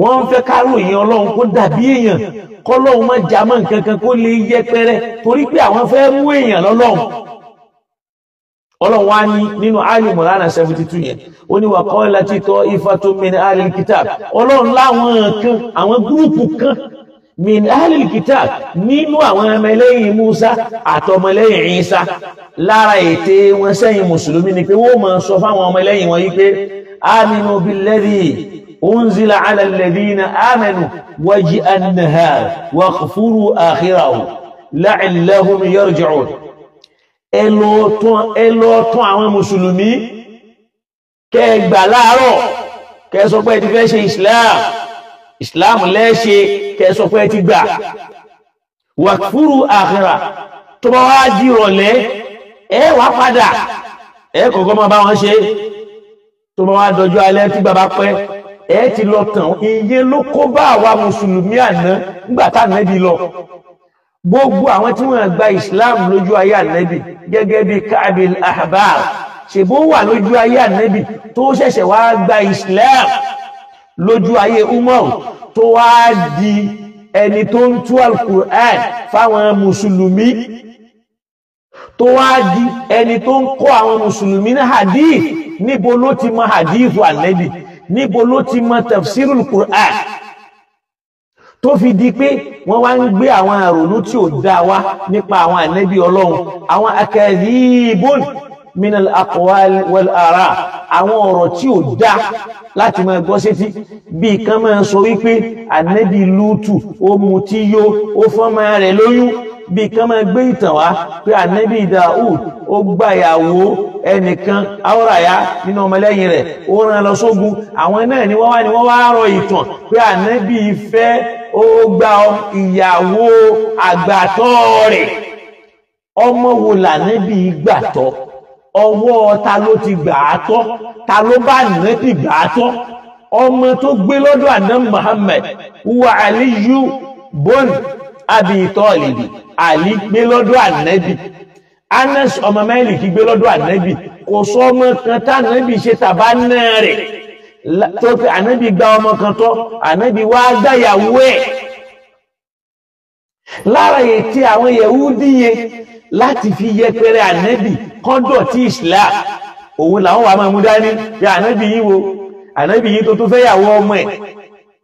Wọ́n ń fẹ́ káròyìn Ọlọ́run kó dàbí èèyàn, kọ́lọ́run má jámọ́ nǹkan kan kó lè yẹpẹrẹ, torí pé àwọn fẹ́ mú èèyàn lọ́lọ́run. Ọlọ́run wá ní nínú Ali Imran 72 yẹn, ó ní wa qalat ta'ifatun min ahlil kitab. Ọlọ́run láwọn kan, àwọn gúrùpù kan min ahlil kitab nínú àwọn ọmọlẹ́yìn Musa àtọmọlẹ́yìn Isa. Lára ète wọn sẹ́yìn mùsùlùmí ni pé wọ́n máa sọ fáwọn ọmọlẹ́yìn wọn yìí pé aminu billadhi unzila ala alladhina amanu wajha an-nahar waghfuru akhirahu la'allahum yarji'un. Ẹ lọ tún àwọn mùsùlùmí kẹ́ gbà láàárọ̀, kẹ́ sọ pé ẹ ti fẹ́ ṣe islam, islam lẹ́ṣe, kẹ́ sọ pé ẹ ti gbà. Wàkúrú àkhírà, tó bá wá di ìrọ̀lẹ́ ẹ wá padà, ẹ kọ̀ọ̀kan máa bá wọn ṣe. Tó bá wá dọjọ́ alẹ́ tí bàbá pẹ́, ẹ ti lọ tàn. Ìyẹn ló kó bá àwa mùsùlùmí àná nígbà tá ànábì lọ. Gbogbo àwọn tí wọ́n gba islam lójú ayé ànábì gẹ́gẹ́ bí Ka'bil Ahbar, ṣèbó wà lójú ayé ànábì tó ṣẹ̀ṣẹ̀ wá gba islam lójú ayé Umar, tó wá di ẹni tó ń tú al-Qur'an fáwọn mùsùlùmí, tó wá di ẹni tó ń kọ́ àwọn mùsùlùmí ní hadith. Níbo ló ti mọ hadith ànábì? Níbo ló ti mọ tafsirul Qur'an? Tó fi di pé wọ́n wá ń gbé àwọn àrònú tí ò dá wá nípa àwọn ànábì Ọlọ́run, àwọn akadhibun minal aqwal wal ara, àwọn ọ̀rọ̀ tí ò dá láti máa gbọ́ sétí. Bí kan máa sọ wípé ànábì Lútù ó mutí yó, ó fọ́mọ rẹ̀ lóyún. Bí kan máa gbé ìtàn wá pé ànábì Daud ó gbàyàwó ẹnìkan áwòràyá nínú ọmọlẹ́yìn rẹ̀, ó rán lọ sógun. Àwọn náà ni wọ́n wá rọ ìtàn pé ànábì fẹ́ ó gba ìyàwó àgbàtọ́ rẹ̀. Ọmọ wo lànábì gbàtọ́? Ọwọ́ ta ló ti gbà á tọ́? Ta ló bá ànábì gbà á tọ́? Ọmọ tó gbé lọ́dọ̀ ànábì Muhammad wà Aliyu bon Abi Talibi, Ali gbé lọ́dọ̀ ànábì. Anas ọmọ Málíkì gbé lọ́dọ̀ ànábì. Kò sọ ọmọ kan tànábì ṣe tàbá náà rẹ̀ tó pé ànábì gba ọmọ kan tọ́, ànábì wá gbàyàwó ẹ̀. Lára ètí àwọn Yẹhudi yẹn láti fi yẹpẹrẹ ànábì kọ́ńdọ̀ tí Islam, òun làwọn wà máa mú dání bí ànábì yìí wo, ànábì yìí tó tún fẹ́ yàwó ọmọ ẹ̀.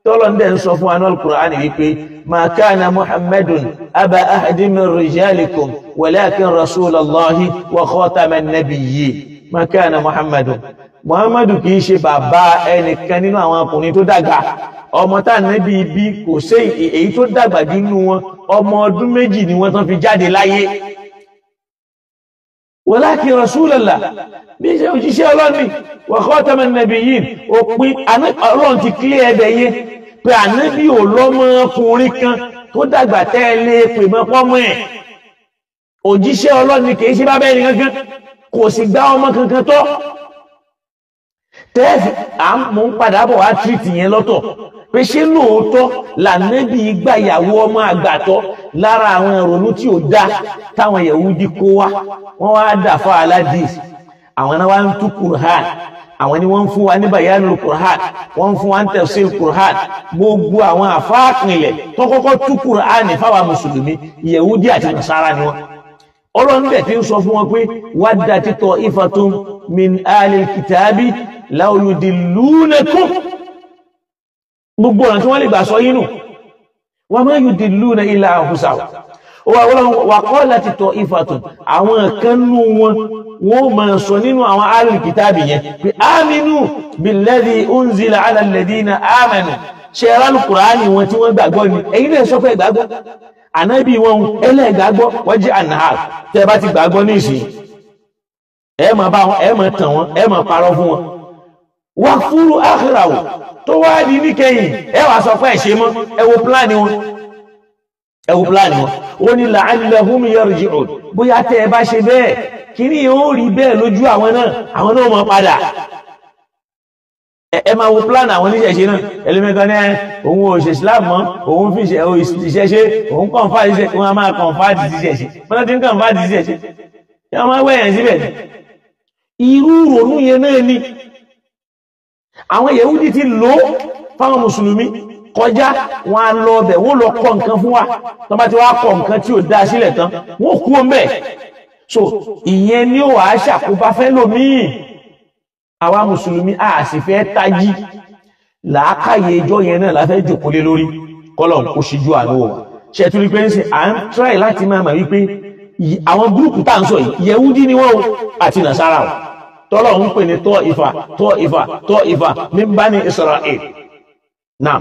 Tọ́lọ́ ń dẹ̀ ń sọ fún anú al-Qur'an wípé ma kana Muhammadun aba ahadin min rijalikum walakin rasulallahi wa khataman nabiyyin. Ma kana Muhammadun, Muhammadu kì í ṣe bàbá ẹnìkan nínú àwọn ọkùnrin tó dàgbà. Ọmọ tá ànábì bí kò sí èyí tó dàgbà jù nínú wọn, ọmọ ọdún 2 ni wọ́n tán fi jáde láyé. Walakin rasulallah, bí ṣe òjíṣẹ́ Ọlọ́run ni, wa khataman nabiyyin, òpin Ọlọ́run ti kílẹ̀ ẹbẹ̀ yẹn pé ànábì ò lọ́mọ ọkùnrin kan tó dàgbà tẹ́lẹ̀ pè mọ́ pọ́mọ́ ẹ̀. Òjíṣẹ́ Ọlọ́run ni, kì í ṣe bàbá ẹni kankan, kò sì gbá ọmọ kankan tọ́. Tẹ́ẹ̀fì mò ń padà bọ̀ wá tírìtì yẹn lọ́tọ̀ pé ṣé lóòótọ́ lànàbí gbàyàwó ọmọ àgbàtọ́. Lára àwọn ìrònú tí ò dá táwọn Yẹhudi kó wá, wọ́n wá dà fún aládìs. Àwọn náà wá ń tú Qur'an, àwọn ni wọ́n ń fún wa ní bayanul Qur'an, wọ́n ń fún wa ní tafsir Qur'an. Gbogbo àwọn àfáàpìnlẹ̀ tó kọ́kọ́ tú Qur'an fáwa mùsùlùmí, Yahudi àti Nasara ni wọ́n. Ọlọ́run bẹ̀ tí ń sọ fún wọn pé waddat ta'ifatun min ahlil kitabi law yudillunakum, gbogbo ọ̀nà tí wọ́n lè gbà sọ yínú, wa ma yudilluna illa anfusahum. Wa qalat ta'ifatun, àwọn kan nú wọn wọ́n máa sọ nínú àwọn ahlil kitabi yẹn pé aminu billadhi unzila ala alladhina amanu, ṣe Al-Qur'ani wọn tí wọ́n gbàgbọ́ ni, ẹ̀yin náà sọ pé gbàgbọ́ ànábì wọn ẹlẹ́gbàgbọ́ wọ́n jẹ́ ànáhà. Tẹ́ bá ti gbàgbọ́ ní ìsìn, ẹ máa bá wọn, ẹ máa tàn wọn, ẹ máa parọ́ fún wọn. Wà fúrú àkìràwò tó wá di níkẹyìn, ẹ wàá sọ pé ẹ ṣe mọ́. Ẹ wo pílánì wọn, ẹ wo pílánì wọn. Ó ní la'allahum yarji'un, bóyá tẹ́ ẹ bá ṣe bẹ́ẹ̀, kíní yóò rí bẹ́ẹ̀ lójú àwọn náà, àwọn náà máa padà. Ẹ máa wo plan àwọn oníṣẹ̀ṣe náà. Ẹlẹ́mẹ̀kan ní òun ò ṣe Islam mọ́, òun fi ìṣẹ̀ṣe, òun kọ̀ǹfà ìṣẹ̀, wọn a máa kọ̀ǹfà ti ṣẹ̀ṣe, wọn ti ń kọ̀ǹfà ti ṣẹ̀ṣe, yẹn máa wẹ̀yàn síbẹ̀. Irú ìrònú yẹn náà ni àwọn Yahudi ti lò fáwọn mùsùlùmí kọjá. Wọn á lọ ọbẹ̀, wọn lọ kọ nǹkan fún wa, tó bá ti wá kọ nǹkan tí ò dáa sílẹ̀ tán, wọn kú ọmọ ẹ̀. So ìyẹn ni ó wàá ṣàkóbá fẹ́ lòmíì. Àwa mùsùlùmí a sì fẹ́ tají, làákàyè ẹjọ́ yẹn náà la fẹ́ jòkó lé lórí. Kọ́lọ̀ kó ṣíjú àánú wa. Ṣe tún rí pé ń sìn à ń tíráì láti máa mọ̀ wípé àwọn gúrùpù tá à ń sọ yìí, Yẹhudi ni wọ́n o àti Nàsárà o, tọ́lọ̀ ń pè ní tọ́ ìfà tọ́ ìfà tọ́ ìfà min bani Isra'il. Náà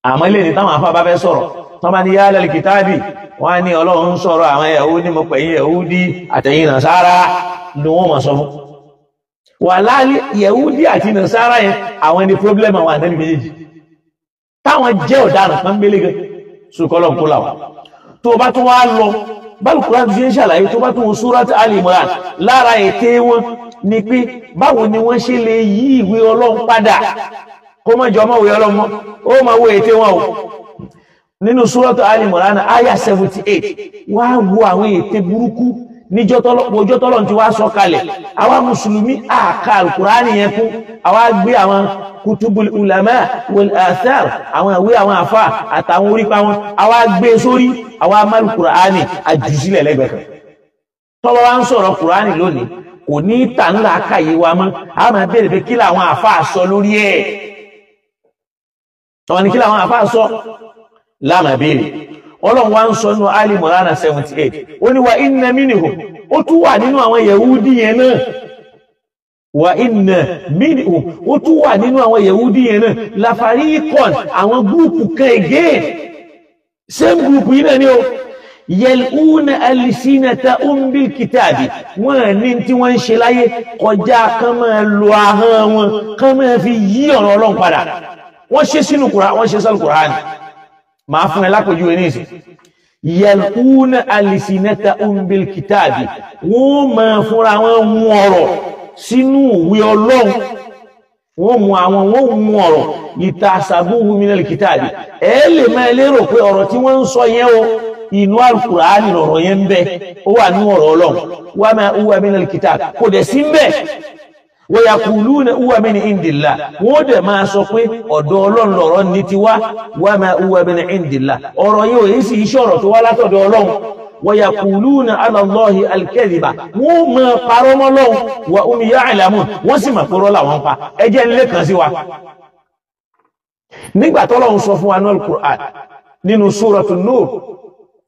àmọ́ ilé ní táwọn afá bá fẹ́ sọ̀rọ̀, tọ́ bá ní yá ahlal kitabi, wọ́n á ní Ọlọ́run ń sọ̀rọ̀ àwọn Yẹhudi, mo pè yín Yẹhudi àtẹ̀yìn Nàsárà ni wọ́n mọ̀ sọ fún. Wàláhì Yẹhudi àti Nasara yẹn, àwọn ni problem àwọn ànábì méjèèjì táwọn jẹ́ ọ̀daràn kan gbélé gan sùkọ́lọ̀ ń kó làwọn. Tó o bá tún wá lọ báwo Kùránì ṣe ń ṣàlàyé, tó bá tún wo Surat Ali Imran, lára ète wọn ni pé báwo ni wọ́n ṣe lè yí ìwé Ọlọ́run padà kó má jọ ọmọ ìwé Ọlọ́run mọ́, ó máa wo ète wọn o. Nínú Surat Ali Imran aya 78, wá wo àwọn ète burúkú níjọ́ tọ́lọ̀ tí wá sọ kalẹ̀. Àwa mùsùlùmí àka alkùránì yẹn kún, àwa gbé àwọn kutubul ulama wal athar, àwọn ìwé àwọn àfà àtàwọn orípa wọn, àwa gbé sórí, àwa amálùkùránì àjùsílẹ̀ lẹ́gbẹ̀ẹ́ kan. Tọ́lọ́ wá ń sọ̀rọ̀ kùránì lónìí, kò ní tà ńlá kàyé wa mọ́, a máa béèrè pé kí làwọn àfà sọ lórí ẹ̀. Tọ́wọ́n ní kí làwọn àfà sọ láàmà béèrè. Ọlọ́run wá ń sọ nínú Ali Imran 78, ó ní wa inna minhum, ó tún wà nínú àwọn Yẹhudi yẹn náà, wa inna minhum, ó tún wà nínú àwọn Yẹhudi yẹn náà, la fariqan, àwọn gúrùpù kan again, same group yìí náà ni ó, yal'una alsinatahum bil kitabi, wọ́n ní tí wọ́n ń ṣe láyé kọjá kán máa lo ahọ́n wọn, kán máa fi yí ọ̀rọ̀ Ọlọ́run padà. Wọ́n ṣe sínú Kùránì, wọ́n ṣe sínú Kùránì. Máa fún ẹ lápòjúwe ní ìsìn. Yal'una alsinatahum bil kitabi, wọ́n máa fúnra wọn mú ọ̀rọ̀ sínú ìwé Ọlọ́run, wọ́n mú àwọn wọ́n mú ọ̀rọ̀ litasabuhu minal kitabi. Ẹ lè máa lérò pé ọ̀rọ̀ tí wọ́n ń sọ yẹn o, inú Al-Qur'ani lọ̀rọ̀ yẹn ń bẹ, ó wà ní ọ̀rọ̀ Ọlọ́run. Wa ma huwa minal kitabi, kò dẹ̀ sí ń bẹ. Wa yaquluna huwa min indillah, wọ́n dẹ̀ máa sọ pé ọ̀dọ̀ Ọlọ́run lọ̀rọ̀ ní ti wá. Wa ma huwa min indillah, ọ̀rọ̀ yìí ò yìí sì iṣẹ́ ọ̀rọ̀ tó wá látọ̀dọ̀ Ọlọ́run. Wa yaquluna ala Allahi al-kadhiba, wọ́n máa parọ́ mọ́ Ọlọ́run. Wa hum ya'lamun, wọ́n sì máa purọ́ làwọn pa. Ẹ jẹ́ nílé kan sí wa. Nígbà tọ́lọ́run sọ fún wa ní Al-Qur'an nínú Suratul Nur,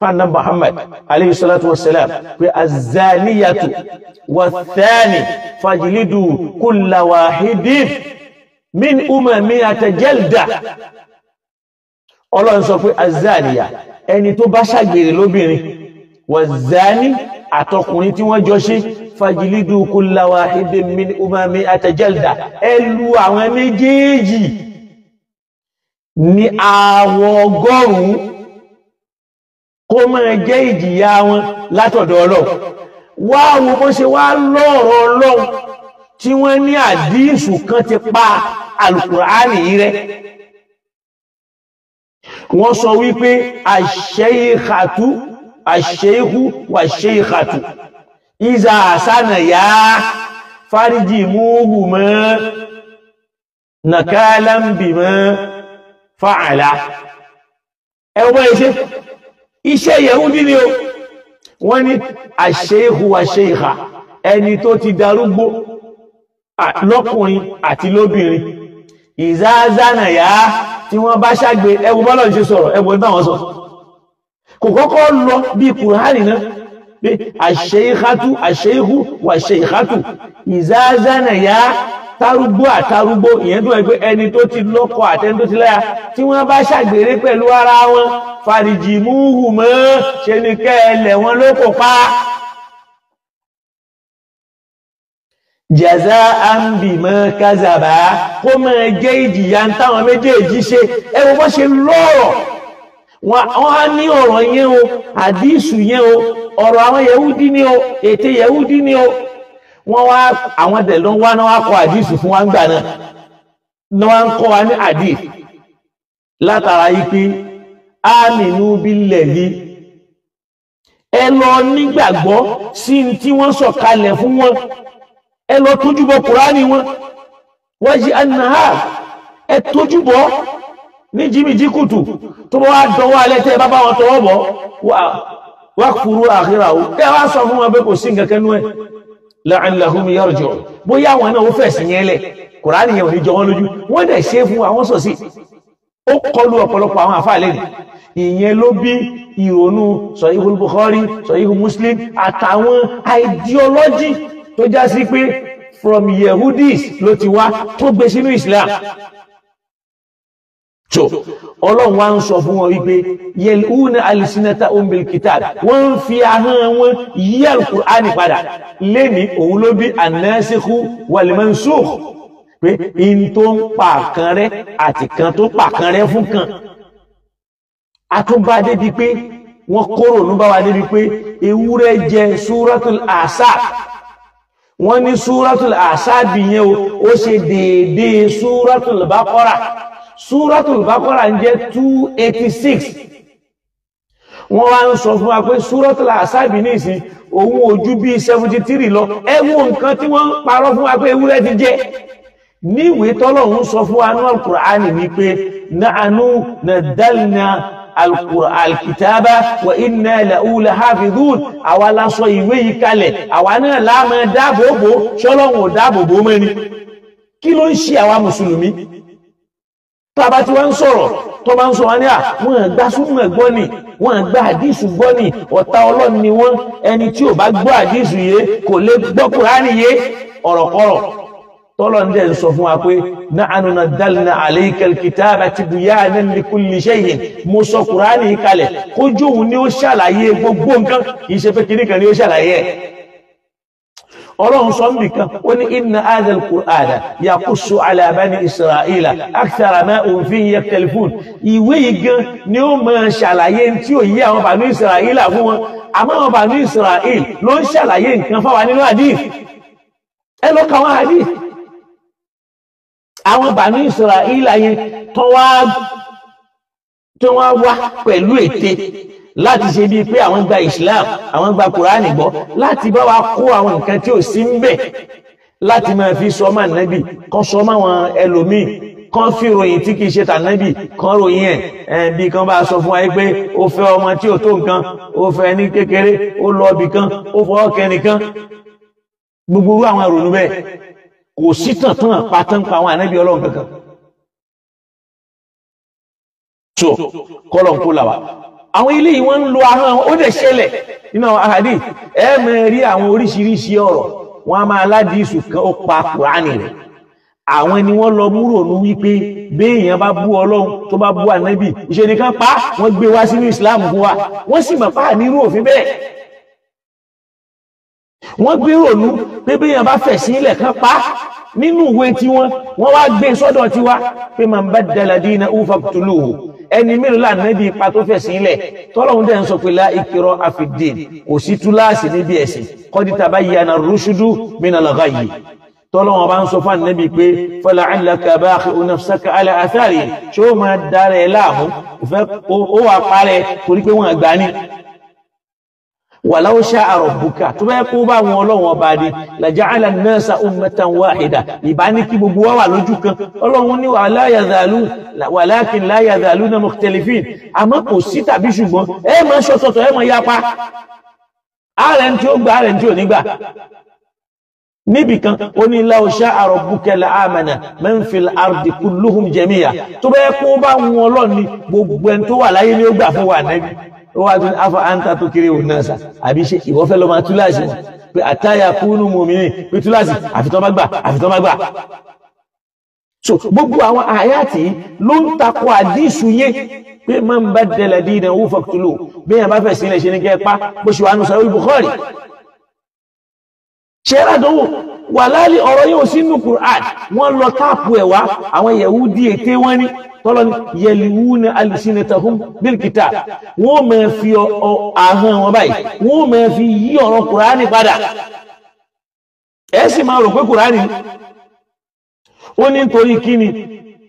fana Muhammad alayhi salatu wassalam pé azaniyatu wathani fajlidu kulla wahidin min umamiyata jalda. Ọlọ́run sọ pé azaniya, ẹni tó bá ṣàgbèrè lóbìnrin, wazani àtọkùnrin tí wọ́n jọ ṣe, fajlidu kulla wahidin min umamiyata jalda, ẹ lu àwọn méjèèjì ní àwọ̀ 100 kó máa jẹ́ ìjìyà wọn látọ̀dọ̀ Ọlọ́run. Wá wo bó ṣe wá lọ́rọ̀ Ọlọ́run tí wọ́n ní àdíìsù kan ti pa Al-Qur'ani yìí rẹ́. Wọ́n sọ wípé àṣẹ́ìkàtú àṣẹ́ìkú wà ṣẹ́ìkàtú ìzà àsánà yá fáríjì múhù mọ́ nàkàlàmbì mọ́ fa'ala. Ẹwọ́n bá iṣẹ́ iṣẹ́ Yẹhudi ni o. Wọ́n ní àṣeéhù àṣeéhà, ẹni tó ti darúgbó lọ́kùnrin àti lóbìnrin, ìzázánàyà tí wọ́n bá ṣàgbé. Ẹwọ́n bọ́lọ̀ ṣe sọ̀rọ̀, ẹwọ́n bá wọn sọ kò kọ́kọ́ lọ bí Kùránì náà pé àṣeéhàtú àṣeéhù wà ṣeéhàtù ìzázánàyà, tarúgbó àtarúgbó, ìyẹn tó ẹgbẹ́ ẹni tó ti lọ́kọ àtẹni tó ti láya tí wọ́n bá ṣàgbèrè pẹ̀lú ara wọn, fàrìjì múhù mọ́, ṣe ni kẹ́ẹ̀lẹ̀ wọn ló kò pa. Jàzá àǹbìmọ́ kazàbá, kó máa jẹ́ ìjìyà ń táwọn méjèèjì ṣe. Ẹ wo bó ṣe lọ́rọ̀ wọ́n á ní ọ̀rọ̀ yẹn o, àdísù yẹn o, ọ̀rọ̀ àwọn Yẹhudi ni o, ète Yẹhudi ni o. Wọ́n wá àwọn tẹ̀ ló ń wá náà wá kọ àdísù fún wa ń gbà náà ní wọ́n ń kọ́ wa ní àdísù látara yìí pé ámìnú bílẹ̀ yìí, ẹ lọ nígbàgbọ́ sí tí wọ́n sọ kalẹ̀ fún wọn, ẹ lọ tójúbọ Kùránì wọn, wájú anáhà, ẹ tójúbọ ní jìbìjì kùtù tó bá wá dánwó alẹ́ tẹ́ ẹ bá bá wọn tọwọ́ bọ̀ wá kúrú àkírà o, kẹ́ ẹ wá sọ fún wọn pé kò sí nǹkan kan nú ẹ̀, la'allahum yarji'un, bóyá àwọn náà ó fẹ̀sìn yẹn lẹ̀, Kùránì yẹn ò ní jọ wọ́n lójú. Wọ́n dẹ̀ ṣe fún àwọn sọ̀sí, ó kọlu ọ̀pọ̀lọpọ̀ àwọn àfáà lẹ́nu. Ìyẹn ló bí ìrònú Sahihul Bukhari, Sahihul Muslim àtàwọn ideology tó já sí pé from Yehudis ló ti wá tó gbé sínú Islam. So Ọlọ́run wá ń sọ fún wọn wípé yẹlúna alìsínátà umbil kitab, wọ́n ń fi ahọ́n wọn yí Al-Qur'ani padà. Lẹ́ni òun ló bí an-nasikhu wal-mansukh, pé in tó ń pa kan rẹ́ àti kan tó pa kan rẹ́ fún kan. A tún bá débi pé wọ́n kóró ní bá wa débi pé ewúrẹ́ jẹ Suratul Ahzab. Wọ́n ní Suratul Ahzab yẹn o, ó ṣe déédéé Suratul Baqara. Suratul Baqara ń jẹ́ 286. Wọ́n wá ń sọ fún wa pé Suratul Ahzab ní ìsìn òun ojú bíi 73 lọ. Ẹ wo nǹkan tí wọ́n ń parọ́ fún wa pé ewúrẹ́ ti jẹ́. Níwèé tọ́lọ́hún sọ fún wa ní Al-Qur'ani wípé nahnu nazzalna al-kitaba wa inna lahu lahafidhun, àwa la sọ ìwé yìí kalẹ̀, àwa náà la máa dáàbòbò, ṣọlọ́hún ò dáàbòbò mẹ́ni. Kí ló ń ṣe àwa mùsùlùmí? Tàbá tí wọ́n ń sọ̀rọ̀ tó bá ń sọ wọn ní à, wọ́n gbá súnmọ̀ gbọ́ ni, wọ́n gbá àdísù gbọ́ ni, ọ̀tá Ọlọ́run ni wọ́n, ẹni tí ò bá gbọ́ àdísù yé kò lè gbọ́ Kùránì yé. Ọ̀rọ̀kọ̀rọ̀ tọ́lọ̀ ń dẹ̀ ń sọ fún wa pé nahnu nazzalna alayka al-kitaba tibyanan likulli shay'in, mo sọ Kùránì kalẹ̀ kójú òun ni ó ṣàlàyé gbogbo nǹkan, kì í ṣe pé kìnnìkan ni ó ṣàlàyé ẹ̀. Ọlọ́run sọ níbi kan, ó ní inna hadha al-Qur'ana yaqussu ala bani Isra'ila akthara ma hum fihi yakhtalifun. Ìwé yìí gan ni ó máa ṣàlàyé tí ò yí àwọn bànú Isra'ila fún wọn, àmọ́ àwọn bànú Isra'il ló ń ṣàlàyé nǹkan fáwa nínú hadith. Ẹ lọ ka àwọn hadith. Àwọn bànú Isra'ila yẹn tó wá wá pẹ̀lú ète láti ṣe bíi pé àwọn gba Islam, àwọn gba Kùránì gbọ́, láti bá wa kó àwọn nǹkan tí ò sí ń bẹ̀, láti máa fi sọ máa nábì, kan sọ máa wọn ẹlòmíì, kan fi ròyìn tí kìí ṣe tànábì, kan ròyìn ẹ̀ bí kan bá sọ fún wa pé ó fẹ́ ọmọ tí ò tó nǹkan, ó fẹ́ ní kékeré, ó lọ ibì kan, ó fọwọ́ kẹnìkan, gbogbo irú àwọn ìrònú bẹ́ẹ̀ kò sí tàn tán pátán pa àwọn ànábì Ọlọ́run kankan. So kọ́lọ̀ ń kó làwà àwọn ilé yìí wọ́n ń lo ahọ́n, ó dẹ̀ ṣẹlẹ̀ nínú àwọn ahadí. Ẹ máa rí àwọn oríṣiríṣi ọ̀rọ̀, wọ́n á máa aládìísù kan ó pa Kùránì rẹ̀. Àwọn ni wọ́n lọ múrònú wípé béèyàn bá bú Ọlọ́run tó bá bú ànábì, ìṣe nìkan pa, wọ́n gbé wá sínú Islam fún wa, wọ́n sì mọ̀ pa nírú òfin bẹ́ẹ̀. Wọ́n gbé rònú pé béèyàn bá fẹ̀ sí ilẹ̀ kan pa nínú ìwé tiwọn, wọ́n wá gbé sọ́dọ̀ tiwa pé man baddala dinahu faqtuluhu, ẹni mélòó là nẹ́bí ipa tó fẹ̀ sí ilẹ̀ tọ́lọ́hún dẹ̀ ń sọ pé la ikraha fid-din, kò sí túláàsì níbi ẹ̀sìn, qad tabayyana ar-rushdu minal ghayyi. Tọ́lọ́hún bá ń sọ fún ànẹ́bí pé fala'allaka baqi'un nafsaka ala atharihim, ṣé ó máa dára ẹ láàmú, ó wà parẹ́ torí pé wọ́n gbà ní. Walau sha'a rabbuka, tó bá kó bá wọn Ọlọ́run ọba ni, la ja'ala an-nasa ummatan wahida, ìbá ní kí gbogbo wa wà lójú kan. Ọlọ́run ní wala yazalun walakin la yazaluna mukhtalifin, àmọ́ kò sí tàbí ṣùgbọ́n ẹ máa ṣọ̀tọ̀tọ̀, ẹ máa yapa, ààrẹ tí ó gbà, ààrẹ tí ò ní gbà. Níbìkan ó ní law sha'a rabbuka la amana man fil ardi kulluhum jami'a, tó bá kó bá wọn Ọlọ́run ni gbogbo ẹni tó wà láyé ni ó gbà fún wa nẹ́bí. Ó wá tún afa anta tó kiri òun náà sà, àbí ṣe ìwọ fẹ́ lọ máa túláàsì wọn pé àtàyà kúnú mùmínì, pé túláàsì àfitọ́ bá gbà, àfitọ́ bá gbà. So gbogbo àwọn àyàtì ló ń takò àdísù yẹn pé man baddala dinahu faqtuluhu, bí yẹn bá fẹ́ sílẹ̀ ṣe ní kẹ́ pa, bó ṣe wà nù Sahih Bukhari. Ṣé aládùnwò wà láàlì ọ̀rọ̀ yóò sínú Qur'an, wọ́n lọ táàpù ẹ̀ wá, àwọn Yahudi ète wọn ní tọ́lọ́ ní yẹliwúna alìsínẹtahum bilkitab, wọ́n máa fi ahọ́n wọn báyìí, wọ́n máa fi yí ọ̀rọ̀ Kùránì padà, ẹ sì máa rò pé Kùránì. Ó ní nítorí kíni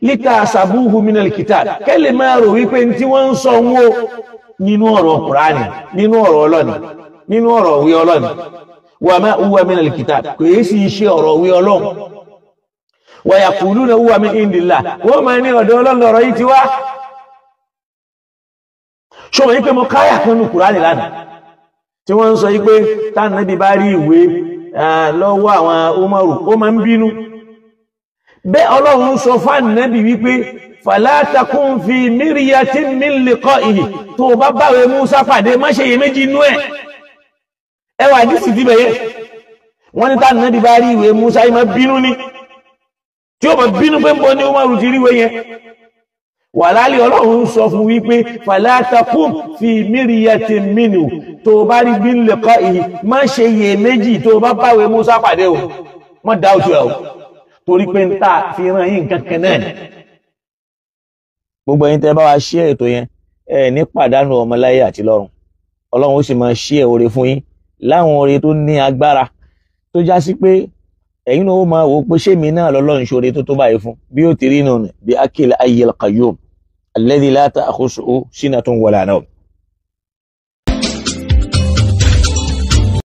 lítà àṣàbúhù minal kitab, kẹ́lẹ̀ máa rò wípé tí wọ́n ń sọ wọn nínú ọ̀rọ̀ Kùránì, nínú ọ̀rọ̀ Ọlọ́ni, nínú ọ̀rọ̀ òwe Ọlọ́ni, wa ma huwa minal kitab, kò yé sì ṣe ọ̀rọ̀ òwe Ọlọ́run. Wàyàkùlúnà huwa min indillah, wọ́n máa ní ọ̀dọ̀ Ọlọ́run ọ̀rọ̀ yìí ti wá. Ṣọ́mọ̀ yí pé mo káyà kan ní Kùránì lánàá tí wọ́n ń sọ yí pé tánàbí bá rí ìwé lọ́wọ́ àwọn Umaru, ó máa ń bínú. Bẹ́ẹ̀ Ọlọ́run sọ fánàbí wípé fala takun fi miryatin min liqa'ihi, tó bá báwẹ̀ Musa pàdé má ṣe iyèméjì inú ẹ̀. Ẹwà àdìsí ti bẹ̀yẹ. Wọ́n ní tánàbí bá rí ìwé Musa yìí máa bínú ni, tí ó bá bínú pé ń bọ́ ní Umaru ti ríwé yẹn. Wàlálì Ọlọ́run sọ fún wípé fala takun fi miryatin minhu, tó bá rí bí liqa'ihi má ṣe iye méjì tó bá báwẹ̀ Musa pàdé o, wọ́n dá òtù ẹ̀ o, torí pé ń tà fi ràn yín nǹkan kan náà ni. Gbogbo ẹ̀yin tẹ́ bá wa ṣí ètò yẹn, ẹ ní pàdánù ọmọ láyé àti lọ́run. Ọlọ́run ó sì máa ṣí ẹ̀ oore fún yín láwọn oore tó ní agbára tó já sí pé ẹ̀yin náà ó máa wò ó pé ṣé mi náà lọ́lọ́run ṣoore tó tó báyìí fún, bí ó ti rí nù ní bí akil ayyil qayyum alladhi la ta'khusuhu sinatun wala nawm.